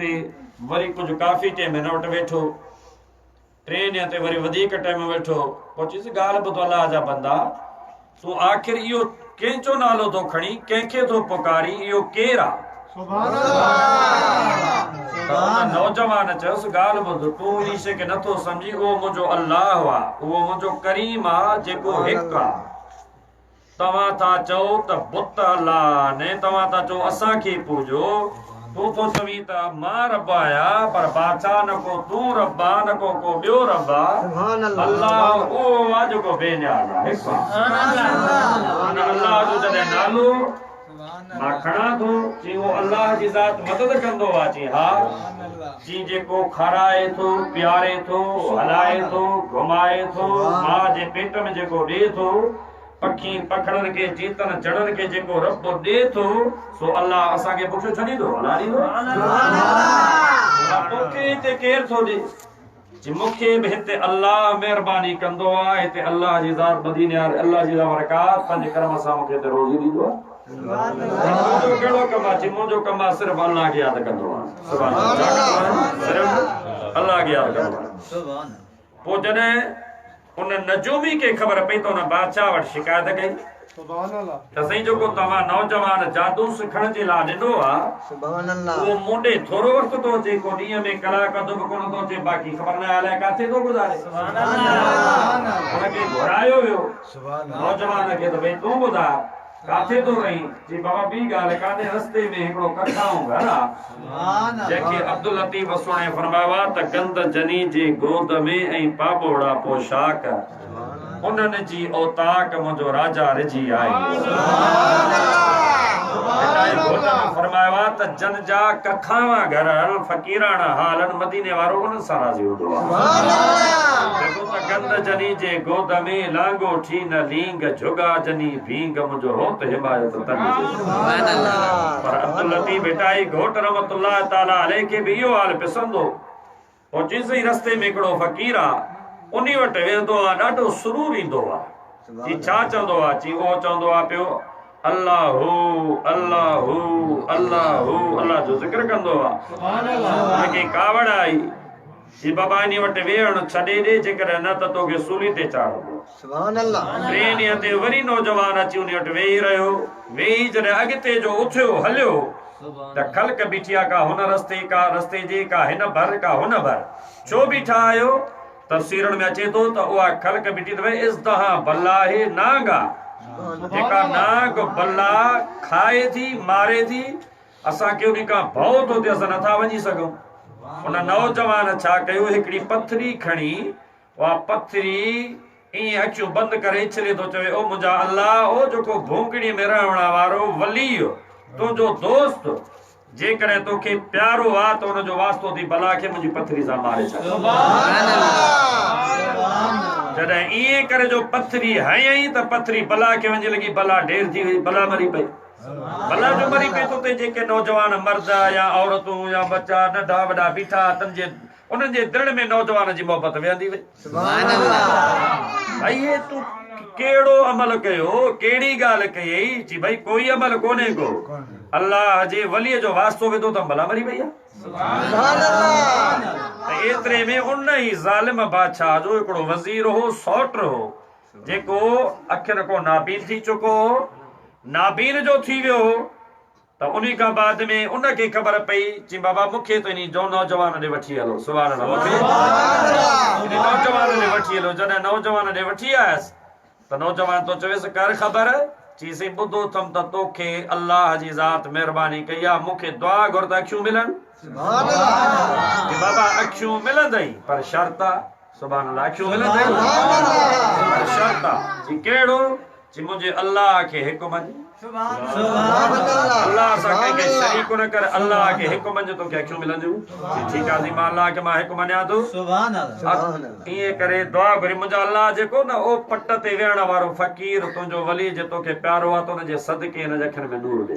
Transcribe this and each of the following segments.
ڏينهن تي وري ڪجهه ڪافي ٽيم هن وٽ ويٺو. ٽئين ڏينهن تي وري وڌيڪ ٽيم ويٺو. پوء چيس، ڳالهه ٻڌ الله جا بندا! تون آخر اهو ڪنهن جو نالو ٿو کڻين، ڪنهن کي ٿو پڪارين، اهو ڪير آ؟ ته ان نوجوان چيس، ڳالهه ٻڌ، تون انهي شيء کي نٿو سمجهين، اهو منهنجو الله آ، اهو منهنجو ڪريم آ، جيڪو هڪ آ. توهان ٿا چئو ته بت الله آهن، توهان ٿا چئو اسان کي پوڄو، تون ٿو چوين ته مان رب آهيان، پر بادشاهه نه ڪو تون رب آ نه ڪو ڪو ٻيو رب آ، الله اهو آ جيڪو بي نياز آ، هڪ آ. ان الله جو جڏهن نالو مان کڻان ٿو، چي اهو الله جي ذات مدد ڪندو آ، چي ها، چي جيڪو کارائي ٿو، پياري ٿو، هلائي ٿو، گهمائي ٿو، ماء جي پيٽ ۾ جيڪو ڏئي ٿو، پکين پکڙن کي، جيتن جڙن کي جيڪو رب ڏئي ٿو، سو الله اسان کي بکيو ڇڏيندو؟ الله ڏيندو؟ توکي هتي ڪير ٿو ڏئي؟ چي مون کي به هتي الله مهرباني ڪندو آ، هتي الله جي ذات مديني واري الله جي برڪات پنهنجي ڪرم سان مون کي هتي روزي ڏيندو آ. منهنجو ڪهڙو ڪم آ؟ چي منهنجو ڪم آ صرف الله کي ياد ڪندو آ. سبحان الله. ڇا ڪندو آهيان؟ صرف الله کي ياد ڪندو آهيان. پوء جڏهن ان نجومي کي خبر پئي ته ان بادشاهه وٽ شڪايت ڪئي ته سائين جيڪو توهان نوجوان جادو سکڻ جي لاء ڏنو آ اهو مون ڏي ٿورو وقت ٿو اچي ڪو ڏينهن ۾ ڪلاڪ اڌ به ڪونه ٿو اچي باقي خبر ناهي الائي ڪاٿي ٿو گذاري. ان کي گهرايو ويو نوجوان کي ته ڀئي تون ٻڌاء ڪاٿي ٿو رهين؟ چي بابا ٻي ڳالهه ڪانهي رستي ۾ هڪڙو ڪکائون گهر آ جنهن کي عبداللطيف سهڻي فرمايو آ ته گند جني جي گود ۾ ۽ پاٻوڙا پوشاڪ انهن جي اوطاق منهنجو راجا رجهي آئي. ڀٽائي گهوٽ به فرمايو آ ته جن جا ڪکاوان گهر هل فقيراڻا حالن مديني وارو انهن سان راضي هوندو آ. جيڪو ته گند جني جي گود ۾ لانگو ٺي نه لينگ جهڳا جني ڀينگ منهنجو هوت حمايت تن جي. پر عبداللطيف ڀٽائي گهوٽ رحمة الله تعالٰي عليه کي به اهو حال پسند هو. پوء چيس ئي رستي ۾ هڪڙو فقير آ انهي وٽ ويهندو آ ڏاڍو سرور ايندو آ. چي ڇا چوندو آ؟ چي اهو چوندو آ پيو الله هو الله هو الله هو الله جو ذڪر ڪندو آ. ان کي ڪاوڙ آئي. چي بابا انهي وٽ ويهڻ ڇڏي ڏي جيڪڏهن نه ته توکي سولي تي چاڙهبو. ٽئين ڏينهن تي وري نوجوان اچي انهي وٽ ويهي رهيو. ويهي جڏهن اڳتي جو اٿيو هليو ته خلق بيٺي آ ڪا هن رستي ڪا رستي جي ڪا هن ڀر ڪا هن ڀر. ڇو بيٺا آهيو؟ تفسيرن ۾ اچي ٿو ته اها خلق بيٺي ته ڀئي ازدها بلا آهي نانگ آ جيڪا نانگ بلا کائي ٿي ماري ٿي اسان کي انهي کان ڀؤ ٿو ٿئي اسان نٿا وڃي سگهون. ان نوجوان ڇا ڪيو هڪڙي پٿري کڻي اها پٿري ائين اکيون بند ڪري اڇلي ٿو چوي او منهنجا الله او جيڪو ڀونگڙي ۾ رهڻ وارو ولي تنهنجو دوست جيڪڏهن توکي پيارو آ ته ان جو واسطو ٿي بلا کي منهنجي پٿري سان ماري ڇڏ. جڏهن ائين ڪري جو پٿري هنيائين ته پٿري بلا کي وڃي لڳي بلا ڍير ٿي وئي بلا مري پئي. بلا جو مري پئي ته اتي جيڪي نوجوان مرد يا عورتون يا ٻچا ننڍا وڏا بيٺا تن جي انهن جي دلين ۾ نوجوان جي محبت ويهندي وئي. ڀائي هي تون ڪهڙو عمل ڪيو، ڪهڙي ڳالهه ڪيئي؟ چي ڀائي ڪوئي عمل ڪونهي ڪو. الله جي ولي جو واسطو وڌو ته بلا مري وئي آ. ته ايتري ۾ ان ئي ظالم بادشاهه جو هڪڙو وزير هو، سئوٽ هو، جيڪو اکين کان نابين ٿي چڪو هو. نابين جو ٿي ويو هو. ته انهي کان بعد ۾ ان کي خبر پئي، چي بابا مون کي ته انهي نوجوان ڏي وٺي هلو، سبحان الله مون کي انهي نوجوان ڏي وٺي هلو، جڏهن نوجوان ڏي وٺي آيس ته نوجوان ٿو چويس ڪر خبر، چي سائين ٻڌو اٿم ته توکي الله جي ذات مهرباني ڪئي آ، مون کي دعا گهر ته اکيون ملن، چي بابا اکيون ملندئي پر شرط آ، سبحان الله اکيون ملندئي پر شرط آ، چي ڪهڙو؟ چي منهنجي الله کي هڪ مڃ. الله سان ڪنهن کي شريڪ نه ڪر، الله کي هڪ مڃ توکي اکيون ملنديون. چي ٺيڪ آ سائين مان الله کي مان هڪ مڃان ٿو. ائين ڪري دعا گهري منهنجا الله جيڪو نه او پٽ تي ويهڻ وارو فقير تنهنجو ولي جي توکي پيارو آ ته ان جي صدقي هن جي اکين ۾ نور ڏي.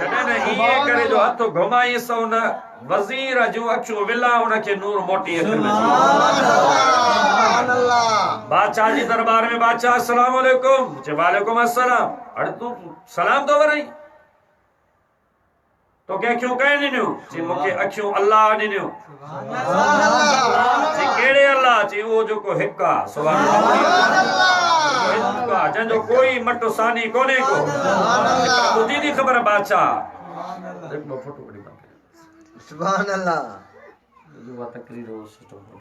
جڏهن نه ائين ڪري جو هٿ گهمائينس ان وزير جون اکيون ولا ان کي نور موٽي اکين ۾ ٿي ويو. بادشاهه جي درٻار ۾ بادشاهه السلام عليڪم چي وعليڪم السلام اڙي تون سلام ٿو ورائين. توکي اکيون ڪنهن ڏنيون؟ چي مون کي اکيون الله ڏنيون. چي ڪهڙي الله؟ چي اهو جيڪو هڪ آ. سبحان الله. هڪ آ جنهن جو ڪوئي مٽ ثاني ڪونهي ڪو. ٻڌي ٿي خبر بادشاهه. سبحان الله. تقرير